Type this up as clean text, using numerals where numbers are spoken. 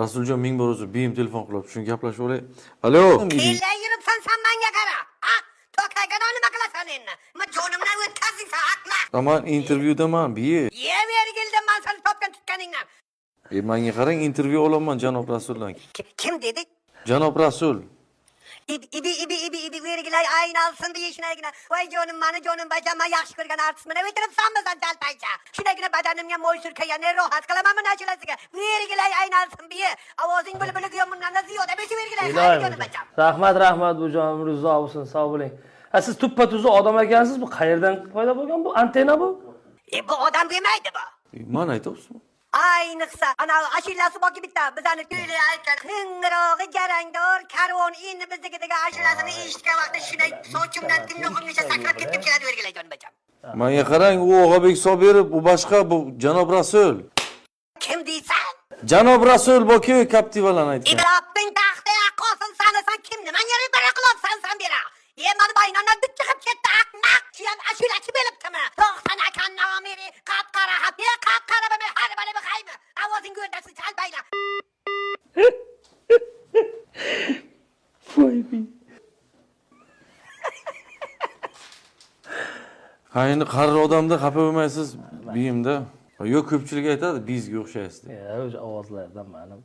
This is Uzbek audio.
Rasuljon, ming bor uzr, biyim telefon qilyapti, shuni gaplashib olay. Alo. Kella yuribsan san, manga qara. A, to'kagana nima qilasan endi? Ma jonimdan o'tkazding san, ahmoq. Man intervyudaman, biyi. Ye bergildim man seni topgan tutganingdan. E, manga qarang, intervyu olaman janob Rasuldan. Kim dedi? Janob Rasul. Ibi ibi ibi ibi ibi vergilay aynalsin deya shunagina. Voy jonim, mani jonim bacham, man yaxshi ko'rgan artistimni o'tiribsanmi san jalpaycha? Shunagina badanimga moy surkayani rohat qilaman mana ashulasiga. Vergilay aynalsin biyi. Ovozing bulbuli guyo bundan ziyoda beshi vergilay. Iloyim Jonim hocam. bacham. Rahmat, rahmat bujon, umringiz uzoq bo'lsin, sog' bo'ling. Ha, siz tuppa tuzuq odam ekansiz, bu qayerdan paydo bo'lgan bu antenna bu? E, bu odam demaydi bu. E, man aytyapsizmi? Ayniqsa ana ashulasi borki bitta bizani to'yla aytgan qo'ng'irog'i jarangdor karvon endi bizniki degan ashulasini eshitgan vaqtda shunday sochimdan tirnog'imgacha sakrab ketib keladi vergilay jonim bacham. Manga qarang, u Og'abek Sobirov, u boshqa, bu janob Rasul. Kim deysan? Janob Rasul boki Captivalarni aytgan. Ibrobning taxti qolsin sani, san kim nimani biri qilyapsan san bera? E, mani baynondan duk chiqib ketdi ahmaq. Shu ham ashulachi bo'libdimi? To'qsan akan nomeri qap qara hapi qap qara bimi har bali haymi? Ovozing go'ldasi chalpayla. Voy bi. Ha, endi qari odamda xafa bo'lmaysiz biyimda. Yo'q, ko'pchilik aytadi, bizga o'xshaysiz deb. Ya, o'sha ovozlardan ma'lum.